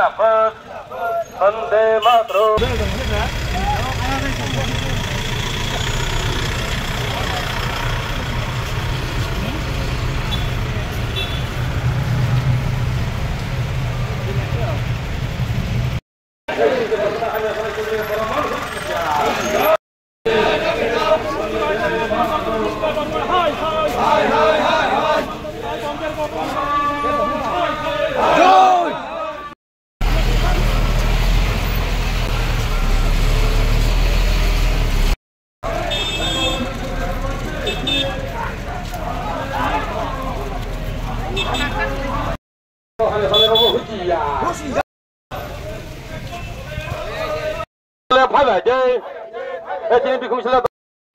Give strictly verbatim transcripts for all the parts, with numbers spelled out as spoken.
Vande Mataram.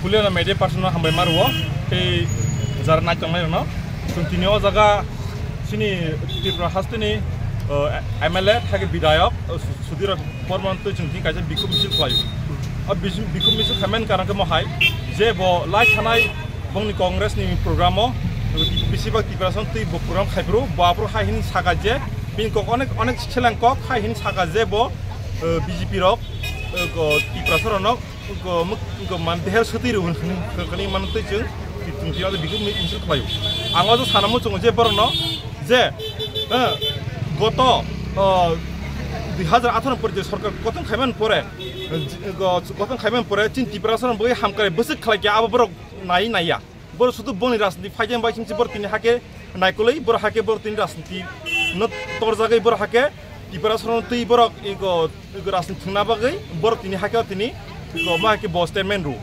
Puliano media person no hambai maruo tei jara naitongnai rokno. Chwng tini o jaga chini Tripura hasteni, uh, M L A thake bidayok, uh, Sudhir Bormon twi chwng tini kaisa bikhuk misil khlai. O bikhuk misil khaimani karon khe mohai je bo lai thanai bongni Congress ni program o bisibak Tiprasa twi bo program khaibru bo aphuru hai hin saka je bini kok onek onek seleng kok hai hin saka je bo, uh, B J P rok, uh, ko Tiprasa rokno ko muk ko man deher soti ru hwnwi hwnwi man twi chwng twi twi twi bikhuk mi misil khlaio. Ang o sana muchungo je borokno je, eh, goto, eh, dui hazar atharo pore je sorkar gotong khaiman pore, eh, go-, gotong khaiman pore chini Tiprasa rok bwgwi hamkrai bwswk khlai khe abo borok nai naiya. Borok sudu boni rajniti phaijak bai singsi borok tini hake naikolwi borok hake borok tini rajniti no torjagwi borok hake Tiprasa rok twi borok ego, ego rajniti thwngna bagwi borok tini hake tini ego ma hake bo statement ru.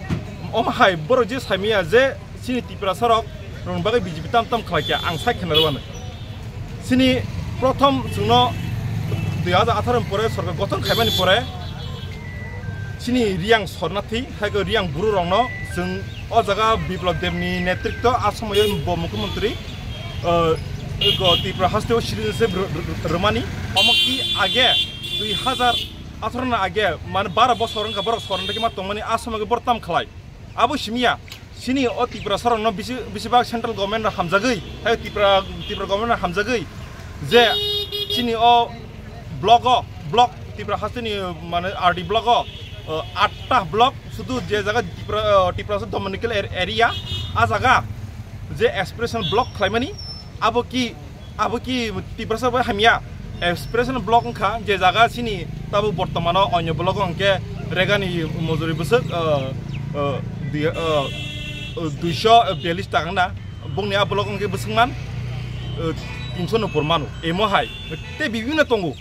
Omo hai borok je saimaya je chini Tiprasa rok rong bagwi B J P tam tam khlai khe ang sai khena rwano. Chini prothom chwngno dui hazar atharo ni pore sorkar gotong khaimani pore chini Riyang sornathi hai khe Riyang buru rokno chwng o jaga Biplab Debni netritwo a somoyo bo mukhyamantri, uh, go Tripura hasteo citizenship rw-, rw-, rwmani omo ki age dui hazar atharo ni age mane baro bosor wngkha borok sornathi ma tongmani a somoyo borok tam khlai. Abo simiya, chini o Tiprasa rokno bisi, bisi bak central government rok hamjagwi, hai Tipra, Tipra government rok hamjagwi, je chini o block o, block Tipra hasteni mane R D block o, uh, atta block sudu je jaga Tipra, uh, Tiprasa dominant ar-, area, a jaga je aspiration block khlaimani, abo ki Abo ki Tiprasa bai hamya? Expression block wngkha, je jaga chini tabuk bortomano onyo block o hwnkhe regani mojori bwswk, uh, uh, dui, uh, uh, duiso biyallis taka wngna. Bongni a block o hwnkhe bwswk man, uh, tinso nopor mano. Emo hai tei bibinno tongo.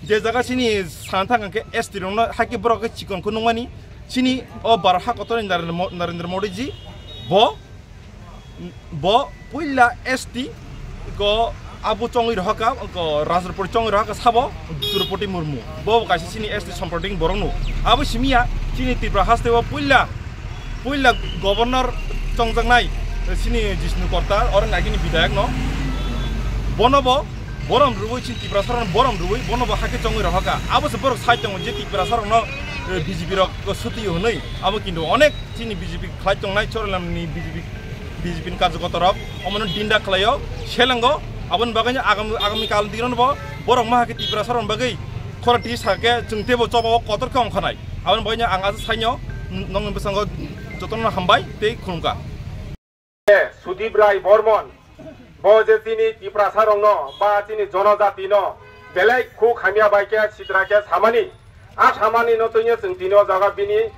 Je jaga chini sana thang hwnkhe S T rokno hai khe borok khe chikon khe nukmani. Chini o Bharat ha kotorni Narendra Mo-, Narendra Modi ji bo Bo puila S T ko abo chongwi rohaka, ko Rajrapur chongwi rohaka sabo Droupadi Murmu. Bo kaisa chini S T somprodaini borokno. Abo simiya chini Tripura hasteo puila, puila governor chongjaknai chini Jishnu Korta, oro nagini bidayakno. Bono bo borom rwui chini Tiprasarokno borom rwui bono bo hakhe chongwi rohaka. Abo se borok sai tongo je Tiprasarokno, eh, B J P rok sutiyo hwnwi. Abo kintu onek chini B J P khlai tongnai Chorolamni B J P, B J P ni karjokotorok omono dinda khlaio, selengo. Aboni bagwi agam-, agami kal dino bo borok ma hakhe Tiprasarokni bagwi khorang twi sakhe chwng teibo choba o kotor khe ongkhanai. Aboni bagwi ang aswk saino nokni bwskango jotono hambai tei khulumkha. Sudip Rai Bormon, bo je chini Tiprasarokno ba chini jonojatino belai khuk hamya bai khe sitra khe samani, a samani no twinya chwng tini o jaga bini,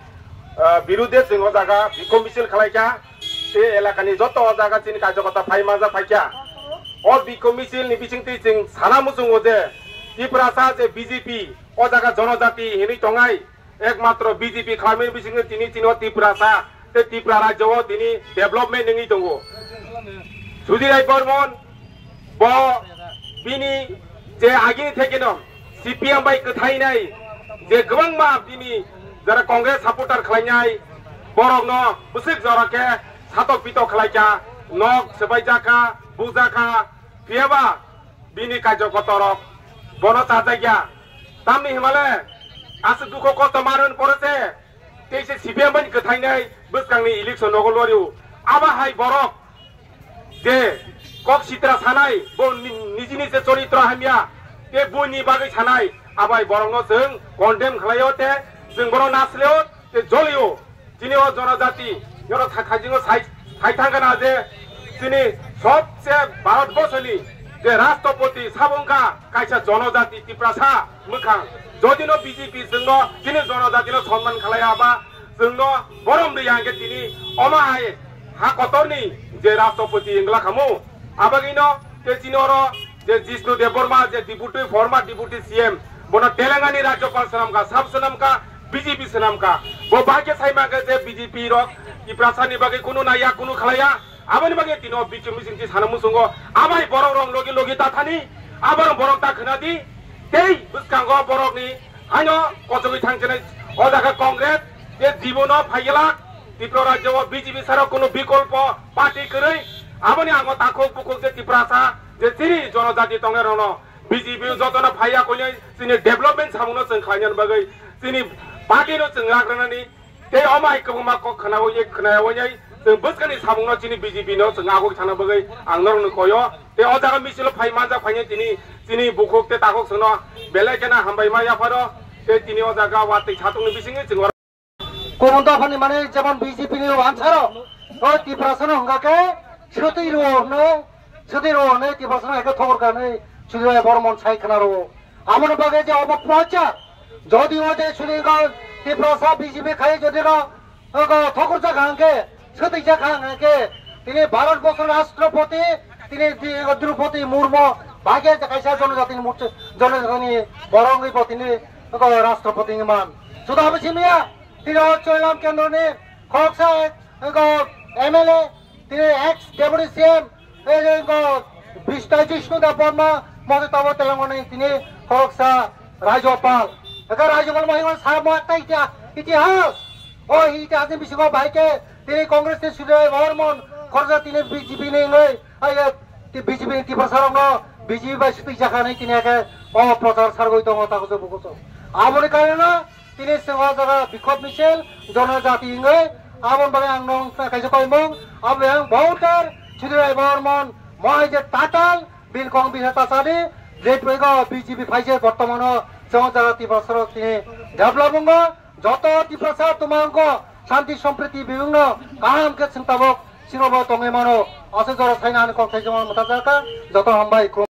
ah, birudhe chwng o jaga bikhok misil khlai kha, tei elakani joto o jaga chini kaijakota phai manjak phai kha. O bikhok misil ni bisingtwi chwng sana muchungo je Tiprasa je B J P o jaga jonojati hinwi tongnai, ekmatro B J P khlaimani bisingtwi tini chini o Tiprasa tei Tripura rajyo o tini development wngwi tongo. Sudhir Rai Bormon bo bini je agini thekeno C P M bai kwthainai je kwbangma bini jara Congress supporter khlainai borokno bwswk jora khe satok pitok khlai kha, nok swbai jak kha, bujak kha, phiyaba bini kaijakota rok bono chajakya. Tamni himale aswk dukho kosto manwi pore se tei se C P M bai kwthainai bwskangni election nogo lorio. Abo hai borok je kok sitra sanai, bo ni-, niji niji choritro hamya, tei buini bagwi sanai, Abai borokno chwng condemn khlaio tei chwng bono nasleo tei jolio. Chini o jonojati, yoro tha-, thajingo sai, sai thangkha na je chini sobse Bharat borsoni je Rashtrapati sabo wngkha kaisa jonojati Tiprasa mwkhang. Jodi no B J P chwngno chini jonojatino sonman khlaiya ba chwngno borom riya hwnkhe tini omo hai ha kotorni je Rashtrapati wngla khamu. Abagino tei chini oro je Jishnu Debbarma je Deputy, former Deputy C M, bono Telangani Rajyapal swnamkha, sab swnamkha, B J P swnamkha. Bo bahai khe sai mankha je B J P rok Tiprasani bagwi kunu naiya, kunu khlaiya. Aboni bagwi tino bichung bichung chi sana muchungo. Abai borok rok logi logi ta thani, aborok borok ta khna di. Tei bwskango borokni haino kochogwi thangchenai o jaga Congress je jibono phaigwlak. Tripura rajyo o B J P sara kunu bikolpo party kwrwi. Aboni ango takhuk bukhuk je Tiprasa je chini jonojati tongnai rokno B J P jotono phaiya koinai chini development samungno chwng khlaina bagwi chini party no chwng rak rwnani tei omo hai kwbangma kok khna oi khna oi chwng bwskani samungno chini B J P no chwng agoi thangna bagwi ang norokno koyo tei o jaga misil o phai manjak phainai tini chini bukhuk tei takhuk chwngno belai kheno hambai ma yapharo tei tini o jaga watwi satungni bisingwi chwng Kubun dophani mane jemon B J P ni o ansaro, o Tiprasano hwnkha khe swtwi rwo hwnwi, swtwi rwo hwnwi Tiprasano hai khe thogor kha hwnwi Sujoy Bormon sai khna rwo. Aboni bagwi je obo prochar, jodi o je suni go Tiprasa B J P khai jodi no, o go thogor jakha hwnkhe, swtwi jakha hwnkhe, tini Bharat borsor Rashtrapati, tini di-, Droupadi Murmu, bagwi je kaisa jonojatini murti, jonojatini borok wngwi bo tini, o go Rashtrapati wngwi man. Suda abo simiya, Tini o Choilam kendroni khoroksa, ego, M L A, tini ex deputy C M, ego, Bishnu Debbarma, mote tabo Telangana tini khoroksa Rajyapal. Ego Rajyapal mo hingo samo ekta itihas, itihas. O itihas ni bisingo bahai khe tini Congress ni Sujoy Bormon khoroksa tini B J P ni wngwi, aye, B J P ni Tiprasa rokno B J P bai swtwi jakha hinwi tini khe o prochar sargwi tongo takhuk bukhuk. Aboni karone Tini chwng o jaga bikhop misil, jonojati wngwi, aboni bagwi ang nong kaisa koimung, abo yang voter, Sujoy Bormon, mohai je tatal, bini kong bisa tasadi, je pego B J P phaije bortomano, chwng o jaga Tiprasa rok tini develop wngo, joto Tiprasa tumangko, shanti sompriti bibingno, kaham khe chwng tabok, sinobo tongwi mano, aswk jora saina ani kok thaijwng mano mwthajaka, joto hambai, khulum-.